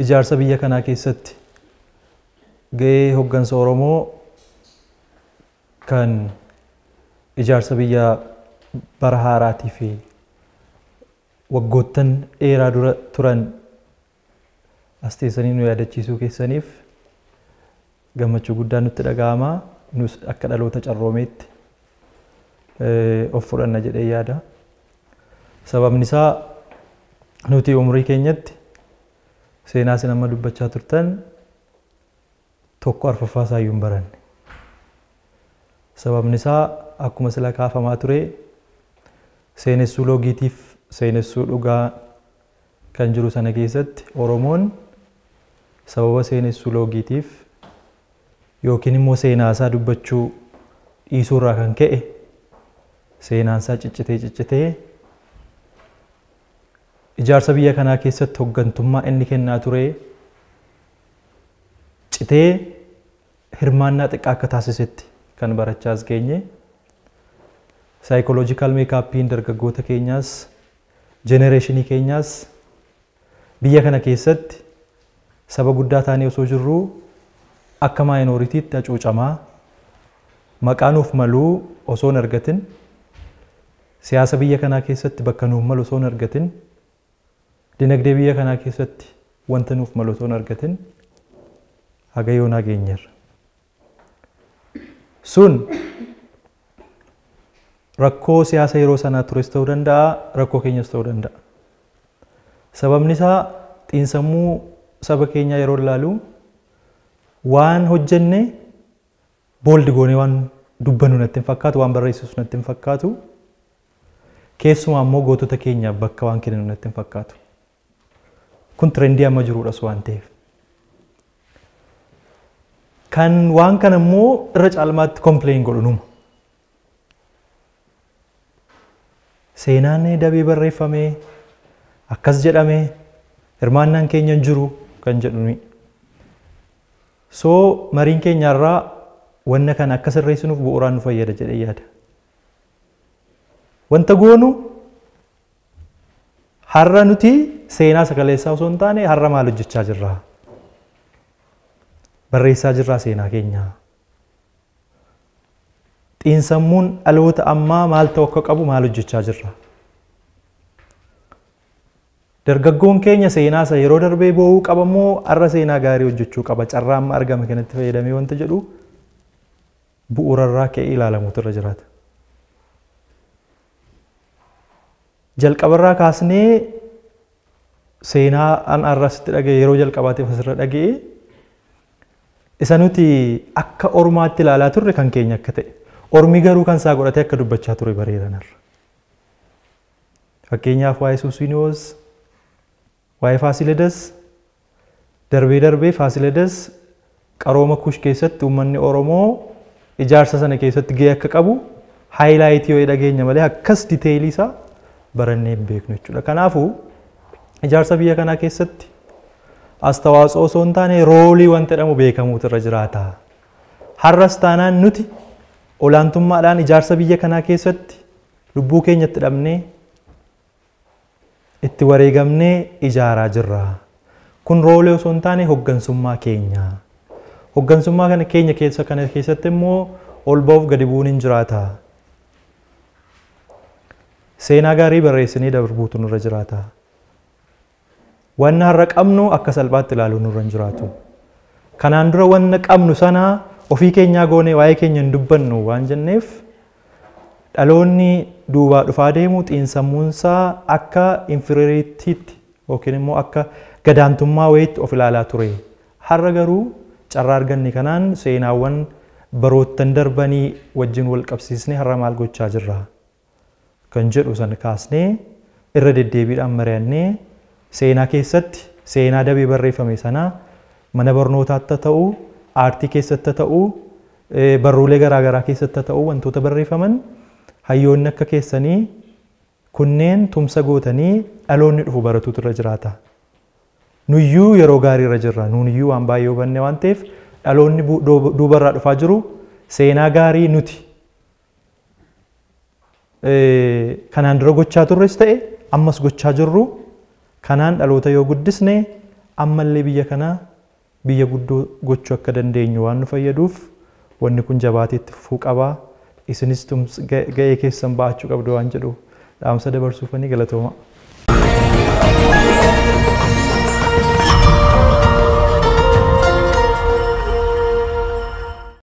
Ijaarsa biyya kanaa keessatti gahee hoggansa Oromoo kan ijaarsa biyya bara haaraatii fi waggoottan dheeraa dura turan as teessanii nu yaadachiisuu keessaniif gammachuu guddaa nutti dhaga'ama. Nus akka dhaloota carroomeetti of fudhanna jedhee yaada. Sababni isaa nuti umurii keenyatti seenaa isin amma dubbachaa turtan tokko arfaffaa isaayyuu hin baranne. Sababni isaa akkuma sila kaafamaa ture seenessuu loogiitiif seenessuu dhugaa kan jiru sana keessatti Oromoon sababa seenessuu loogiitiif yookiin immoo seenaa isaa dubbachuu dhiisuurraa kan ka'e seenaan isaa ciccitee ciccitee ijaarsa biyya kanaa keessatti hoggantummaa inni kennaa ture citee hirmaannaa xiqqaa akka taasisetti kan barachaa as geenye. Saayikoloojikaal meekaappiin dargaggoota keenyaas jenereeshinii keenyaas biyya kana keessatti saba guddaa taanee osoo jirruu akka maayinooritiitti hacuucamaa maqaa nuuf maluu osoo hin argatin siyaasa biyya kanaa keessatti bakka nuuf malu osoo hin argatin dinagdee biyya kanaa keessatti wanta nuuf malu osoo hin argatin haga yoonaa geenyeerra. Sun rakkoo siyaasa yeroo sanaa tures ta'uu danda'a, rakkoo keenyas ta'uu danda'a. Sababni isaa xiinsammuu saba keenyaa yeroo ilaalu waan hojjenne booldi goonee waan dubbannu natti hin fakkaatu, waan barreessisu natti hin fakkaatu. Keessumaa immoo gootota keenya bakka waan kenninu natti hin fakkaatu. Kun tirendii amma jiruudhas waan ta'eef. Kan waan kana immoo irra caalmaatti kompileen godhu numa. Seenaan dabee barreeffamee akkas jedhamee hirmaannaan keenya hin jiru kan jedhu nuyi. Soo mariin keenyarraa wanna kana akka sirreessinuuf bu'uuraan nu fayyada jedhee yaada. Wanta goonu har'a nuti seenaa sagaleessaa osoo hin taane har'a maal hojjechaa jirraa? Barreessaa jirraa seenaa keenyaa. Xiinsammuun dhaloota ammaa maal ta'uu akka qabu maal hojjechaa jirra? Dargaggoon keenya seenaa isa yeroo darbee boo'uu qaba moo har'a seenaa gaarii hojjechuu qaba? Carraa amma argame kanatti fayyadamee wanta jedhu bu'uurarraa ka'ee ilaalamuutu irra jiraata. Jalqabarraa kaasnee seenaa an har'a asitti dhaga'e yeroo jalqabaatiif asirra dhaga'e isa nuti akka ormaatti ilaalaa turre kan keenya akka ta'e. Ormi garuu kan isaa godhatee akka dubbachaa ture bareedanarra. Fakkeenyaaf waa'ee Suusiniyoos, waa'ee Faasiledas, darbee darbee Faasiledas qarooma Kush keessatti uummanni Oromoo ijaarsa sana keessatti gahee akka qabu haayilaayitii yoo dhageenya malee akkas diteeyilii isaa barannee hin beeknu jechuudha. Kanaafuu ijaarsa biyya kanaa keessatti astawaatsoo osoo hin taane roolii wanta jedhamu beekamuutu irra jiraata. Har'as taanaan nuti olaantummaadhaan ijaarsa biyya kanaa keessatti lubbuu keenyatti dhabnee itti wareegamnee ijaaraa jirra. Kun roolii osoo hin taane hoggansummaa keenya. Hoggansummaa kana keenya keessa kana keessatti immoo ol ba'uuf gadi bu'uun hin jiraata. Seenaa gaarii barreessinee darbuutu nurra jiraata. Wanna har'a qabnu akka salphaatti ilaaluun nurra hin jiraatu. Kanaan dura wanna qabnu sana ofii keenyaa goonee waa'ee keenya hin dubbannu waan jenneef dhaloonni duubaa dhufaa deemu xiinsammuunsaa akka inferioritiitti yookiin immoo akka gadaantummaa wayiitti of ilaalaa ture. Har'a garuu carraa arganne kanaan seenaawwan baroottan darbanii wajjin wal qabsiisnee har'a maal gochaa jirra kan jedhu sana kaasnee irra deddeebiidhaan mari'annee seenaa keessatti seenaa dabee barreeffame sana mana barnootaatti ta'u aartii keessatti ta'u barruulee garaagaraa keessatti ta'u wantoota barreeffaman hayyoonni akka keessanii kunneen tumsa gootanii dhaloonni dhufu baratuutu irra jiraata. Nuyyuu yeroo gaarii irra jirra. Nuuniyyuu waan baay'ee hubanne waan ta'eef dhaloonni duubarraa dhufaa jiru seenaa gaarii nuti kanaan dura gochaa turres ta'e ammas gochaa jirru kanaan dhaloota yoo guddisne Ammallee biyya kanaa biyya guddoo gochuu akka dandeenyu waan nu fayyaduuf wanni kun jabaatee itti fufuu qabaa. Isinis ga'ee keessan ba'achuu qabdu waan jedhu dhaamsa dabarsuufanii galatooma.